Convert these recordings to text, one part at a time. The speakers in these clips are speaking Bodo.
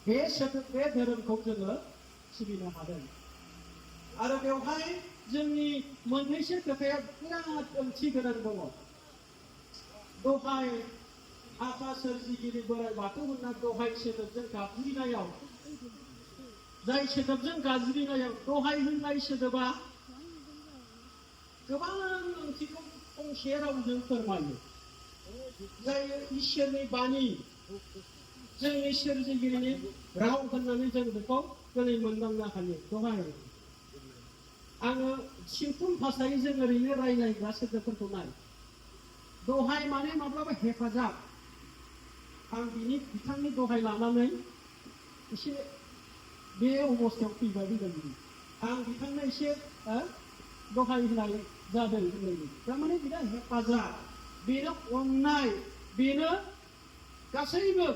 बे सोदोब बे धोरोमखौ जोङो सिबिनो हादों आरो बेवहाय जोंनि मोननैसो खोथाया बिराद ओंथि गोनां दङ दहाय आफा सोरजिगिरि बोराइ बाथौ होनना दहाय सोदोबजों गाबज्रिनायाव जाय सोदोबजों गाबज्रिनायाव दहाय होननाय सोदोबा गोबां ओंथिखौ फंसे रावजों फोरमायो जाय इसोरनि बाणी जोंनि सोरजिगिरिनि राव होननानै जों बेखौ दिनै मोनदांनो हायो दहाय आङो सिम्पुल भाषायै जों ओरैनो रायज्लायग्रा सोदोबफोरखौ नाय दहाय माने माब्लाबा हेफाजाब आं बिथांनि दहाय लानानै एसे बे अबस्थायाव फैबाय होनदों आं बिथांनो एसे दहाय होनाय जादों होननायनि थारमाने बिना हेफाजाब बेनो अननाय बेनो गासैबो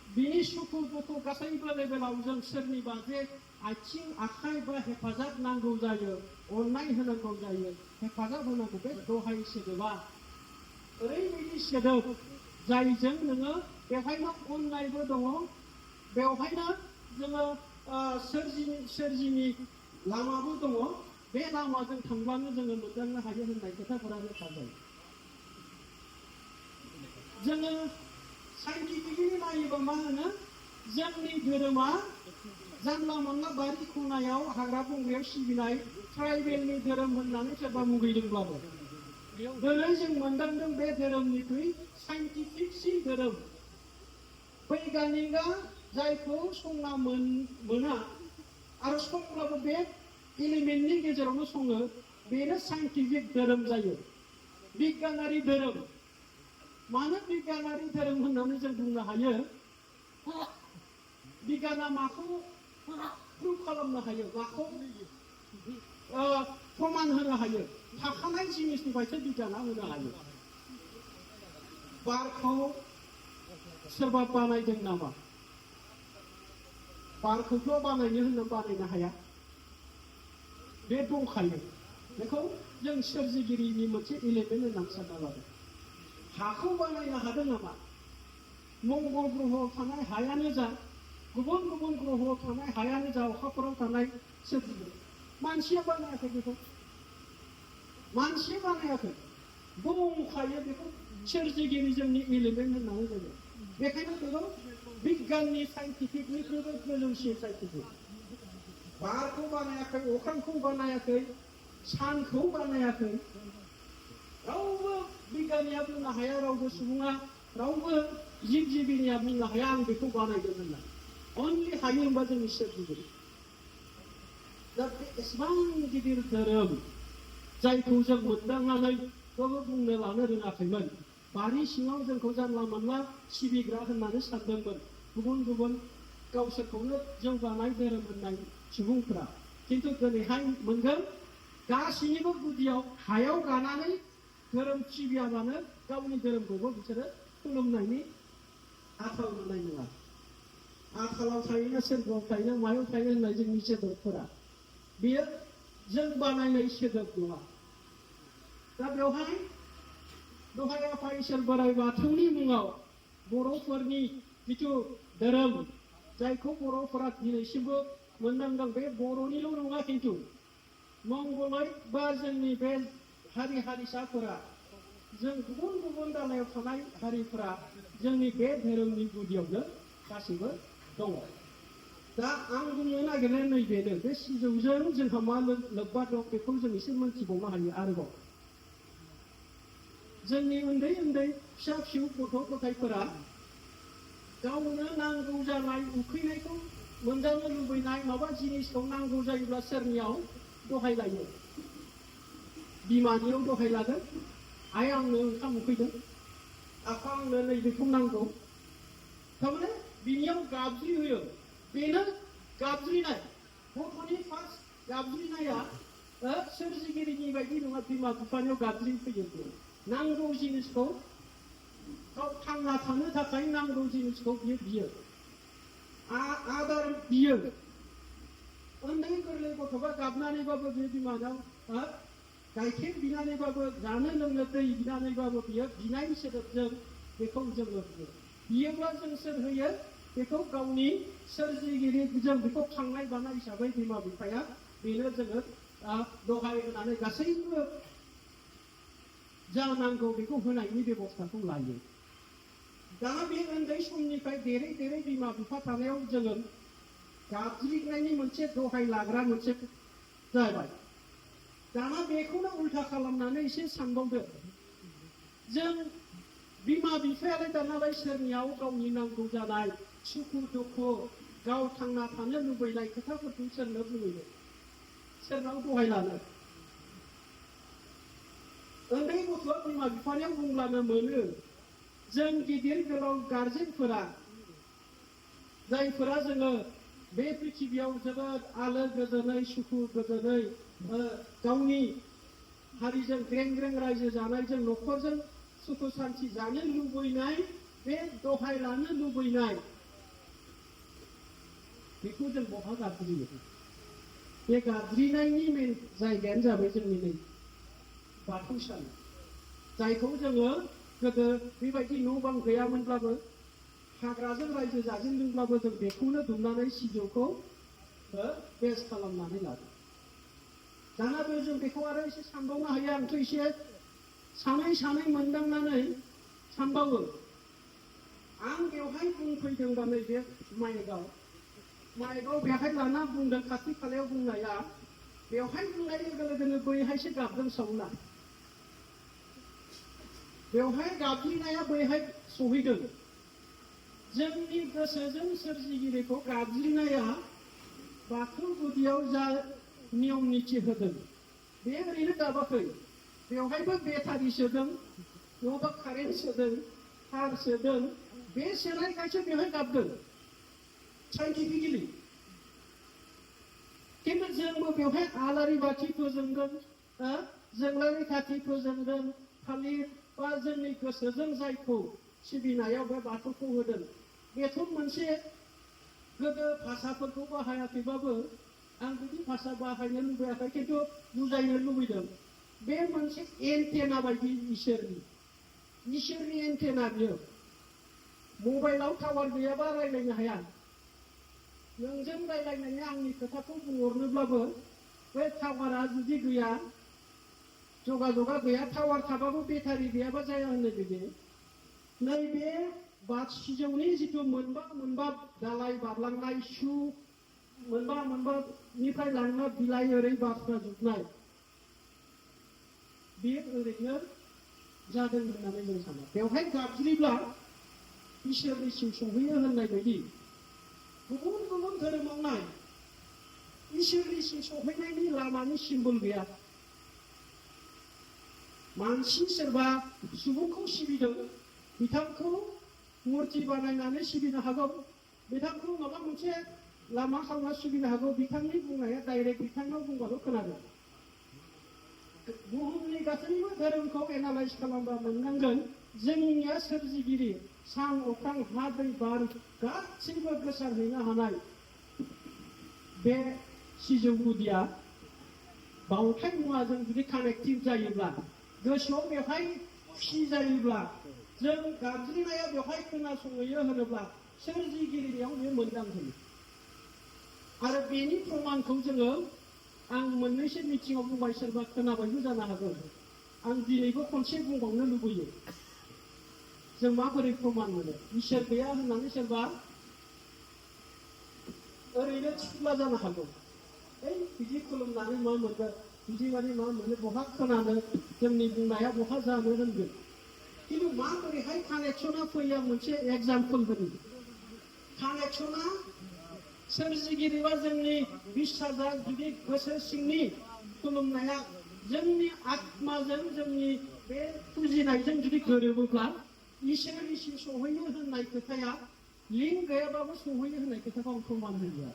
बिनि सुखु दुखु गासैबो लेभेलाव जों सोरनिबा जे आथिं आखाइ बा हेफाजाब नांगौ जायो अननाय होनांगौ जायो हेफाजाब होनांगौ बे दहाय सोदोबा ओरैबायदि सोदोब जायजों नोङो बेवहायनो अननायबो दङ बेवहायनो जोङो सोरजिनि लामाबो दङ बे लामाजों थांब्लानो जोङो मोनदांनो हायो होननाय खोथाफोरा रोखा जायो जोङो साइन्टिफिकलि नायोबा मा होनो जोंनि धोरोमा जानला मोनला बारि खनायाव हाग्रा बंग्रायाव सिबिनाय ट्राइबेलनि धोरोम होननानै सोरबा मुगैदोंब्लाबो दिनै जों मोनदांदों बे धोरोमनिख्रुइ साइन्टिफिकसिन धोरोम बैगानिकआ जायखौ संना मोना आरो संब्लाबो बे एलिमेन्टनि गेजेरावनो सङो बेनो साइन्टिफिक धोरोम जायो बिगियानारि धोरोम मानो बिगियानारि धोरोम होननानै जों बुंनो हायो बिगियाना माखौ प्रुभ खालामनो हायो माखौ प्रमाण होनो हायो थाखानाय जिनिसनिफ्रायसो बिगियाना होनो हायो बारखौ सोरबा बानायदों नामा बारखौथ' बानायनो होनना बानायनो हाया बे दंखायो बेखौ जों सोरजिगिरिनि मोनसे एलिमेन्ट होननानै सानना लादों हाखौ बानायनो हादों नामा मंगल ग्रहआव थानाय हायानो जा गुबुन गुबुन ग्रहआव थानाय हायानो जा अखाफोराव थानाय सोरजिगिरि मानसिया बानायाखै बेखौ मानसिया बानायाखै दंखायो बेखौ सोरजिगिरि जोंनि एलिमेन्ट होननानै बुङो बेखायनो बेखौ बिगियाननि साइन्टिफिकनिख्रुइबो गोजौसिन साइन्टिफिक बारखौ बानायाखै अख्रांखौ बानायाखै सानखौ बानायाखै रावबो बिगियानिया बुंनो हाया रावबो सुबुङा रावबो जिब जिबिनिया बुंनो हाया आं बेखौ बानायदों होनना अनलि हायो होनबा जोंनि सोरजिगिरि दा बे एसेबां गिदिर धोरोम जायखौ जों मोनदांनानै बुंनो लानो रोङाखैमोन बारि सिङाव जोंखौ जानला मोनला सिबिग्रा होननानै सानदोंमोन गुबुन गुबुन गावसोरखौनो जौगानाय धोरोम होननाय सुबुंफोरा खिन्थु दिनैहाय मोनगोन गासैनिबो गुदियाव हायाव गानानै धोरोम सिबियाबानो गावनि धोरोमखौबो बिसोरो खुलुमनायनि आखाल मोननाय नङा आखालाव थायोना सोरगोआव थायोना मायाव थायो होननाय जोंनि सोदोबफोरा बेयो जों बानायनाय सोदोब नङा दा बेवहाय दहाय आफा इसोर बोराइ बाथौनि मुङाव बर'फोरनि जिथु धोरोम जायखौ बर'फोरा दिनैसिमबो मोनदांदों बे बर'निल' नङा खिन्थु मंगलै बा जोंनि बे हारि हारिसाफोरा जों गुबुन गुबुन दालायाव थानाय हारिफोरा जोंनि बे धोरोमनि गुदियावनो गासैबो दङ दा आं बुंनो नागिरनाया नैबेनो बे सिजौजों जोंहा मा लोब्बा दं बेखौ जों एसे मोनथिबावनो हायो आरोबाव जोंनि उन्दै उन्दै फिसा फिसौ गथ' गथायफोरा गावनो नांगौ जानाय उखैनायखौ मोनजानो लुबैनाय माबा जिनिसखौ नांगौ जायोब्ला सोरनियाव दहाय लायो बिमानियाव दहाय लागोन आइ आंनो ओंखाम उखैदों आफा आंनो नैबेखौ नांगौ थारमाने बिनियाव गाबज्रि होयो बेनो गाबज्रिनाय गथ'नि फार्स्ट गाबज्रिनाया सोरजिगिरिनि बायदि नङा बिमा बिफानियाव गाबज्रि फैयो नांगौ जिनिसखौ गाव थांना थानो थाखाय नांगौ जिनिसखौ बियो आदार बियो उन्दै गोरलै गथ'आ गाबनानैबाबो बे बिमानाव गाइखेर बिनानैबाबो जानो लोंनो दै बिनानैबाबो बियो बिनाय सोदोबजों बेखौ जोङो बियोब्ला जों सोर होयो बेखौ गावनि सोरजिगिरि जों बेखौ खांनाय बानाय हिसाबै बिमा बिफाया बेनो जोङो दहाय होनानै गासैबो जा नांगौ बेखौ होनायनि बेबस्थाखौ लायो। दा बे उन्दै समनिफ्राय देरै देरै बिमा बिफा थानायाव जोङो गाबज्रिनायनि मोनसे दहाय लाग्रा मोनसे जाबाय। दाना बेखौनो उल्था खालामनानै एसे सानबावदो, जों बिमा बिफायालाय दानालाय सोरनियाव गावनि नांगौ जानाय सुखु दुखु गाव थांना थानो लुबैनाय खोथाफोरखौ सोरनो बुङो, सोरनाव दहाय लानो? उन्दै गथ'आ बिमा बिफानियाव बुंब्लानो मोनो। जों गिदिर गोलाव गारजेनफोरा जायफोरा जोङो बे पृथिबियाव जोबोद आलो गोजोनै सुखु गोजोनै गावनि हारिजों ग्रें ग्रें रायजो जानायजों न'खरजों सुखु सान्थि जानो लुबैनाय, बे दहाय लानो लुबैनाय बेखौ जों बहा गाबज्रियो? बे गाबज्रिनायनि मेन जायगायानो जाबाय जोंनि नै बाथौसालि, जायखौ जोङो गोदो बेबायदि न' बां गैयामोनब्लाबो हाग्राजों रायजो जाजेनदोंब्लाबो जों बेखौनो दुमनानै सिजौखौ बेस खालामनानै लादों। दाना जों बेखौ आरो एसे सानबावनो हायो। आंथ' एसे सानै मोनदांनानै सानबावो। आं बेवहाय बुंफैदोंबा नैबे माइकआव बेहाय लाना बुंदों, खाथि खालायाव बुंनाया बेवहाय बुंनाय लोगो लोगोनो बैहायसो गाबदों साउन्डआ। बेवहाय गाबज्रिनाया बैहाय सहैदों। जोंनि गोसोजों सोरजिगिरिखौ गाबज्रिनाया बाथौ गुदियाव जा नियम निथि होदों बे ओरैनो गाबाखै। बेवहायबो बेटारि सोदों, नङाबा कारेन्ट सोदों, तार सोदों। बे सोनायखायसो बेवहाय गाबदों साइन्टिफिकेलि। खिन्थु जोंबो बेवहाय आलारि बाथि फोजोंगोन, जोंलारि खाथि फोजोंगोन, थालिर बा जोंनि गोसोजों जायखौ सिबिनायाव बे बाथौखौ होदों, बेथ' मोनसे गोदो भाषाफोरखौ बाहायाखैबाबो आं बिदि भाषा बाहायनो लुबैयाखै, खिन्थु बुजायनो लुबैदों। बे मोनसे एन्टेना बायदि इसोरनि एन्टेना बियो। मबाइलाव टावार गैयाबा रायज्लायनो हाया। नोंजों रायज्लायनानै आंनि खोथाखौ बुंहरनोब्लाबो बे टावारा जुदि गैया, जगाजगा गैया, टावार थाबाबो बेटारि गैयाबा जाया होननाय बायदि नैबे सिजौनि जिथु मोनबा दालाय बारलांनाय सु मोनबानिफ्राय लांना बिलाइ ओरै बारस्राजोबनाय, बे ओरैनो जादों होननानै जों सानो। बेवहाय गाबज्रिब्ला इसोरनिसिम सहैयो होननाय बायदि गुबुन गुबुन धोरोमाव नाय, इसोरनिसिम सहैनायनि लामानि सिम्बल गैया। मानसि सोरबा सुबुंखौ सिबिदों, बिथांखौ मुर्ति बानायनानै सिबिनो हागौ, बिथांखौ माबा मोनसे लामा खालामना सिबिनो हागौ। बिथांनि बुंनाया डाइरेक्ट बिथांनाव बुंबाल' खोनागोन। बुहुमनि गासैबो धोरोमखौ एनालाइज खालामबा मोननांगोन जोंनिया सोरजिगिरि सान अख्रां हा दै बार गासैबो गोसारहैनो हानाय बे सिजौ गुदिया बावथाय मुवाजों जुदि कानेक्टिभ जायोब्ला, गोसोआव बेवहाय खुसि जायोब्ला, जों गाबज्रिनाया बेवहाय खोनासंहैयो होनोब्ला सोरजिगिरिनियाव बे मोनदांहोयो। आरो बेनि प्रमाणखौ जोङो आं मोननैसो मिथिङाव बुंबाय, सोरबा खोनाबायबो जानो हागौ। आं दिनैबो खनसे बुंबावनो लुबैयो। जों माबोरै प्रमाण मोनो? इसोर गैया होननानै सोरबा ओरैनो थिखुला जानो हागौ। बिदि खुलुमनानै मा मोनगोन, बिदि माने मा मोनो, बहा खोनानो, जोंनि बुंनाया बहा जानो होनगोन। खिन्थु माबोरैहाय कानेक्सना फैयो आं मोनसे एग्जाम्पल होनि। कानेक्सना सोरजिगिरिबा जोंनि बिसाजा जुदि गोसो सिंनि खुलुमनाया जोंनि आत्माजों जोंनि बे फुजिनायजों जुदि गोरोबोब्ला इसोरनिसिम सहैयो होननाय खोथाया लिंक गैयाबाबो सहैयो होननाय खोथाखौ आं प्रमाण होयो।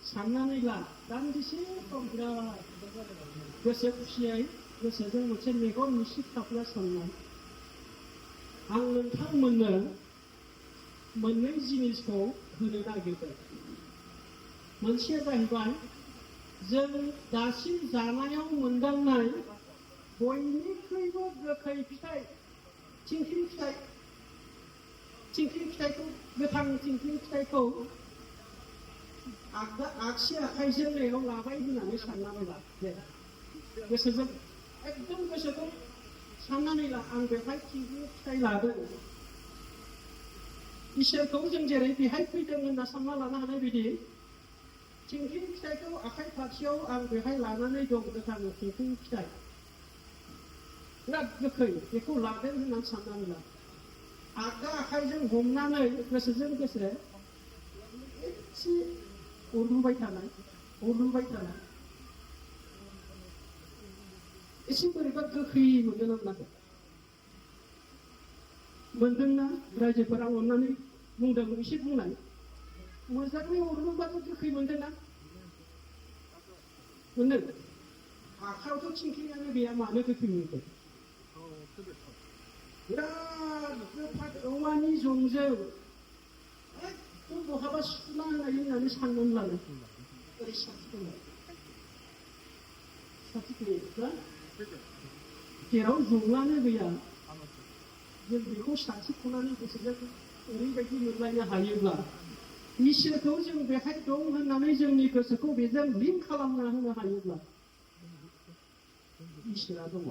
साननानै ला, दान्दिसे सम बिराद गोसो खुसियै गोसोजों मोनसे मेगन मिसिबथाबना साननाय। आं नोंथांमोननो मोननै जिनिसखौ होनो नागिरदों। मोनसेया जाहैबाय जों दासिम जानायाव मोनदांनाय बयनिख्रुइबो गोखै फिथाइ थिंख्लिं फिथाइ। थिंख्लि फिथाइखौ गोथां थिंख्लि फिथाइखौ आगसि आखाइजों नैयाव लाबाय होननानै साननानै ला दे गोसोजों एकदम गोसोखौ साननानै ला आं बेवहाय थिंख्लि फिथाइ लादों इसोरखौ जों जेरै बेहाय फैदों होनना सानना लानो हानाय बायदि थिंख्लि फिथाइखौ आखाइ फारसेयाव आं बेहाय लानानै दं गोथां थिंख्लि फिथाइ बिराद गोखै बेखौ लादों होननानै साननानै ला आगदा आखाइजों हमनानै गोसोजों गोसो एसे उरलुबाय थानाय एसे बोरैबा गोखै मोनदों नामा मोनदोंना रायजोफोरा अननानै बुंदों एसे बुंनाय मोजाङै उरलुबाबो गोखै मोनदोंना मोनदों आखायावथ' थिंख्लियानो गैया मानो गोखै मोनदों बिराद गोफाद औवानि जंजों एकदम बहाबा सुना होनाय होननानै साननानै लानो ओरै साथिखौ जेराव जंआनो गैया जों बेखौ साथिख'नानै गोसोजों ओरैबायदि मोनलायनो हायोब्ला इसोरखौ जों बेहाय दं होननानै जोंनि गोसोखौ बेजों लिंक खालामना होनो हायोब्ला इसोरा दङ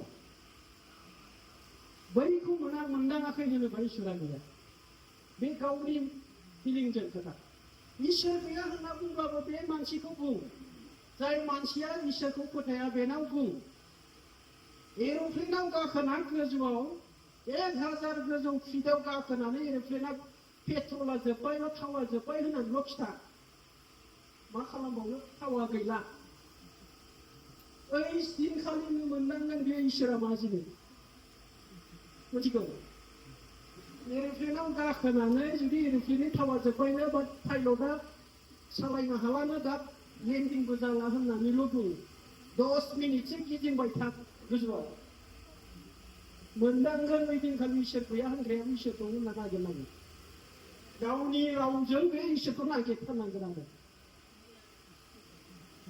बैखौ मोनदाङाखै होनोबा इसोरा गैया बे गावनि फिलिंजों खोथा इसोर गैया होनना बुंबाबो बे मानसिखौ बुं जाय मानसिया इसोरखौ फोथाया बेनाव बुं एर'प्लेनाव गाखोना गोजौआव 1000 गोजौ फिटआव गाखोनानै एर'प्लेना पेट्रला जोब्बाय बा थावा जोब्बाय होननानैल' खिथा मा खालामबावनो थावा गैला ओइ दिनखालिनो मोनदांगोन बे इसोरा मा जिनिस मिथिगौ एर'प्लेनाव गाखोनानै जुदि एर'प्लेननि थावा जोब्बायनो बा पाइलटआ सालायनो हालानो दा लेन्डिंबो जाला होननानैल' बुं 10 मिनिटसो गिदिंबाय था गोजौआव मोनदांगोन बै दिनखालि इसोर गैया होनग्राया इसोरखौ होनना नागिरनांगोन गावनि रावजों बे इसोरखौ नागिरथारनांगोन आरो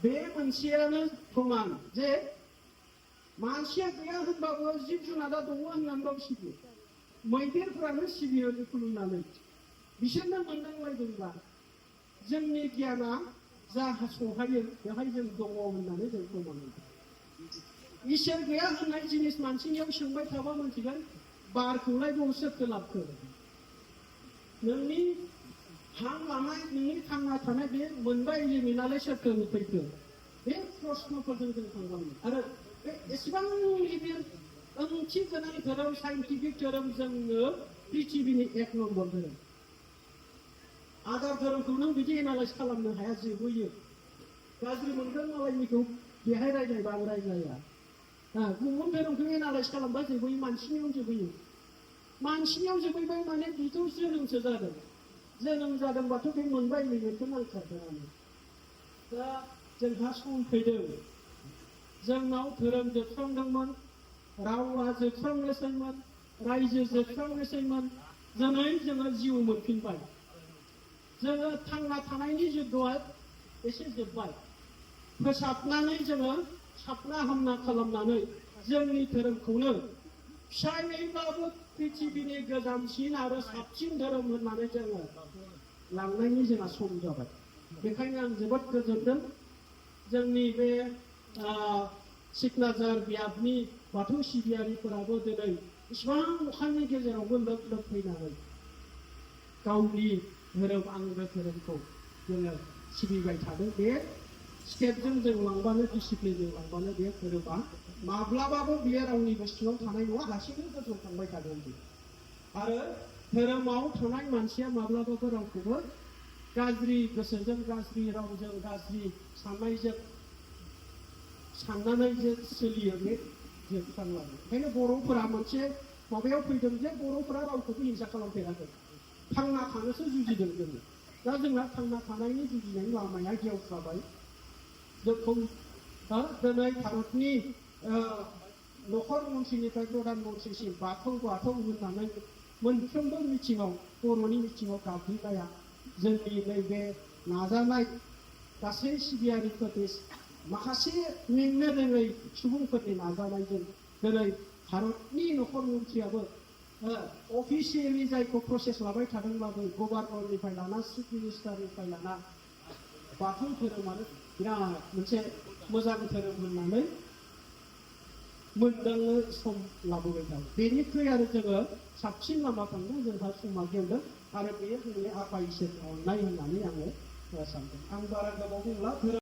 बे मोनसेयानो प्रमान जे मानसिया गैया होनबाबो जिब जुनारा दङ होननानैबाबो सिबियो मैदेरफोरानो सिबियो खुलुमनानै बिसोरनो मोनदांलायदोंब्ला जोंनि गियाना जा सहायो बेवहाय जों दङ होननानै जों प्रमान मोनगोन इसोर गैया होननाय जिनिस मानसिनियाव सोंबाय थाबा मोनथिगोन बारखौलाय बबाव सोरखो लाबखो नोंनि हां लानाय नोंनि थांना थानाय बे मोनबा एलिमेन्टआलाय सोरखो होफैखो बे प्रश्नफोरजों जों थांबाङो आरो बे एसेबां गिदिर ओंथि गोनां धोरोम साइन्टिफिक धोरोम जोंनो पृथिबिनि 1 नम्बर धोरोम आदार धोरोमखौ नों बिदि एनालाइज खालामनो हाया जोबोयो गाज्रि मोनगोन मालायनिखौ बेहाय रायज्लायबाबो रायज्लाया गुबुन धोरोमखौ एनालाइज खालामबा जोबोयो मानसिनियाव जोबैबाय माने बेथ' जोनोमसो जादों जोनोम जादोंबाथ' बे मोनबा एलिमेन्टखौ नांथारगोन दा जोंहा सम फैदों जोंनाव धोरोम जोबस्रांदोंमोन रावा जोबस्रांनोसैमोन रायजो जोबस्रांनोसैमोन दिनै जोङो जिउ मोनफिनबाय जोङो थांना थानायनि जुद्धआ एसे जोब्बाय फोसाबनानै जोङो साबना हामना खालामनानै जोंनि धोरोमखौनो फिसायैब्लाबो पृथिबिनि गोजामसिन आरो साबसिन धोरोम होननानै जोङो लांनायनि जोंहा सम जाबाय बेखायनो आं जोबोद गोजोनदों जोंनि बे सिकनाझार बियाबनि बाथौ सिबियारिफोराबो दिनै इसिबां अखानि गेजेरावबो लोब फैनानै गावनि धोरोम आंगो धोरोमखौ जोङो सिबिबाय थादों बे स्टेपजों जों लांबानो डिसिप्लिनजों लांबानो बे धोरोमा माब्लाबाबो बियो रावनिबो सिङाव थानाय नङा गासैबो गोजौ थांबाय थागोन आरो धोरोमाव थानाय मानसिया माब्लाबाबो रावखौबो गाज्रि गोसोजों गाज्रि रावजों गाज्रि साननायजों साननानै जे सोलियो बे जोबस्रांलाङो ओंखायनो बर'फोरा मोनसे माबायाव फैदों जे बर'फोरा रावखौबो हिंसा खालामफेराखै थांना थानोसो जुजिदों जोङो दा जोंना थांना थानायनि जुजिनायनि लामाया गेवस्राबाय जोंखौ दिनै भारतनि नखर मन्थ्रिनिफ्राय प्रधान मन्थ्रिसिम बाथौ होननानै मोनफ्रोमबो मिथिङाव बर'नि मिथिङाव गाबज्रिनाया जोंनि नैबे नाजानाय गासै सिबियारिफोरनि माखासे मेंनो रोङै सुबुंफोरनि नाजानायजों दिनै भारतनि नखर मन्थ्रियाबो अफिसियेलि जायखौ प्रसेस लाबाय थादोंब्लाबो गभर्नरनिफ्राय लाना चिफ मिनिस्टारनिफ्राय लाना बाथौ धोरोमानो बिराद मोनसे मोजां धोरोम होननानै मोनदांनो सम लाबोबाय दं। बेनिख्रुइ आरो जोङो साबसिन लामा थांनो जोंहा समा गेवदों आरो बेयो जोंनि आफा इसोरनि अननाय होननानै आङो सानदों। आं बारा गोबाव बुंला।